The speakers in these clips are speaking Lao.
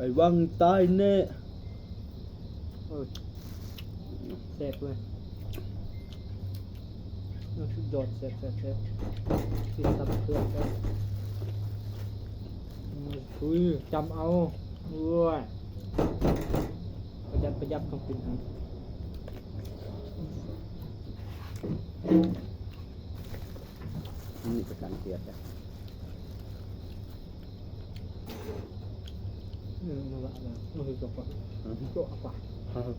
ໄປວັງຕາຍແນ່. ເອີ ແຊບເວີຍ ເອີ ສຸດຍອດ ແຊບໆໆ ກິນຕຳເຄື່ອງແຊບ. ອືມ ອຸ້ຍ ຈຳເອົາ ໂອ້ຍ ປະຢັດ ປະຢັດ ຕ້ອງກິນຫັ້ນ. ອັນນີ້ປະກັນເກຍດ ເອີ ນັ້ນລະ ນັ້ນລະ ໂອ້ຍ ຈົບກວ່າ ອືມ ຈົບກວ່າ. ອືມ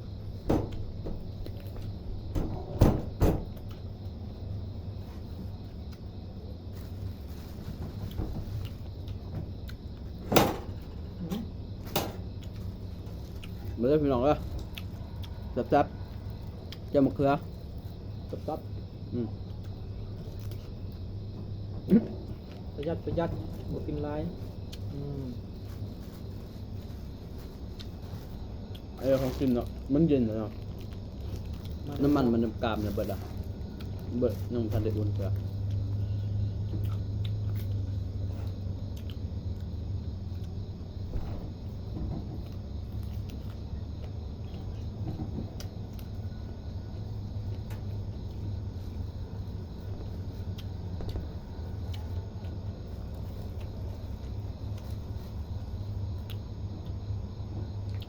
ມາເດີພີ່ນ້ອງເດີ ແຊບໆ ແຈ່ວມະເຂືອ ແຊບໆ. ອືມ ປະຢັດ ປະຢັດ ບໍ່ກິນຫຼາຍ. ອືມ ເອີ ຂອງກິນເນາະ ມັນເຢັນແລ້ວເນາະ ມາ ນ້ຳມັນມັນກາມແລ້ວເບິດລະ ເບິດ ຍັງບໍ່ທັນໄດ້ອຸ່ນເທື່ອ.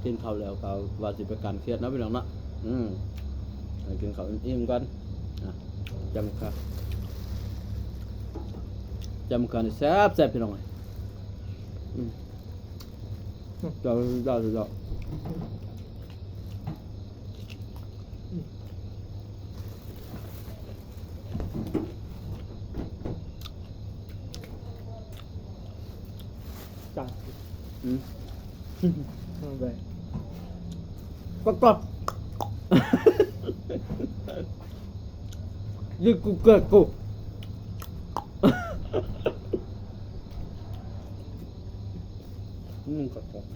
ກິນເຂົ້າແລ້ວກໍວ່າຊິໄປການຄຽດເນາະພີ່ນ້ອງເນາະ. ອືມ ໃຫ້ກິນເຂົ້າອີ່ມໆກ່ອນ. ອ່ະ ຈຳຂະ ຈຳຂະນີ້ແຊບໆ ພີ່ນ້ອງເອີຍ. ອືມ ເຈົ້າ ເຈົ້າ ເຈົ້າ ອືມ ຈ້າ ອືມ ເອົາໄປ ປະກອບ ຍິງກູເກີດກູ ອືມ ຄັກໆ.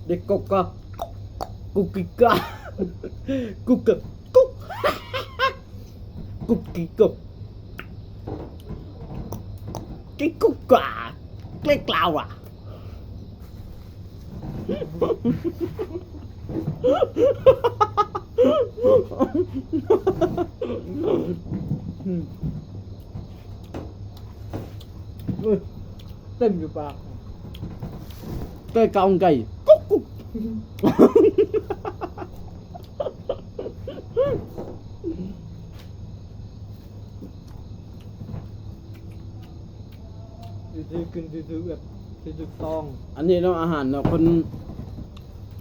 ເດັກກົກກະ ກຸກກິກກະ ກຸກກະ ກຸກ ກຸກກິກກຸກ ກິກກຸກກາ ເກລັກລາວາ. ເອີຍ ເຕັມຢູ່ປາກ ໄກ່ກາອົງໄກ່ ກຸກກຸກ. ວິທີກິນທີ່ຖືກແບບ ທີ່ຖືກຕ້ອງ. ອັນນີ້ເນາະ ອາຫານເນາະ ຄົນ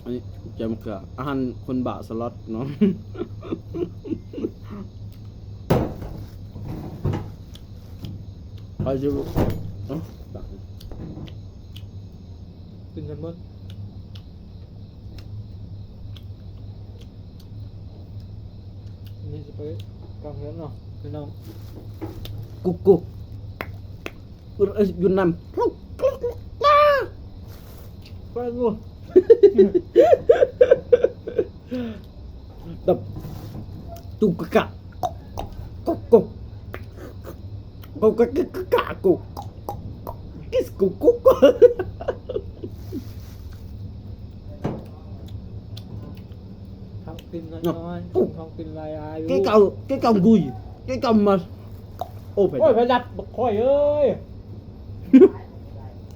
ອັນນີ້ຈຳເຄືອ ອາຫານຄົນບ້າສະລັອດເນາະ. ໃຜຊິ ເອົ້າ ກິນກັນໝົດ. ນີ້ຊິໄປກາງເຮືອນເນາະພີ່ນ້ອງ. ກຸກກຸກ ຢູ່ນຳ ແຟນງູ ດັບ ຕຸກກະ ກະ ກົກກົກ ກົກກະກິກກະກະ ກົກ ກິສ ກຸກກຸກ. ເຂົາກິນນ້ອຍໆ ເນາະ ເຂົາກິນຫຼາຍອາຍຸ ເກເກົາ ເກເກົາກຸຍ ເກເກົາມາ ໂອ້ ໄປ ໂອ້ຍ ໄປດັບບັກຂ້ອຍເອີຍ.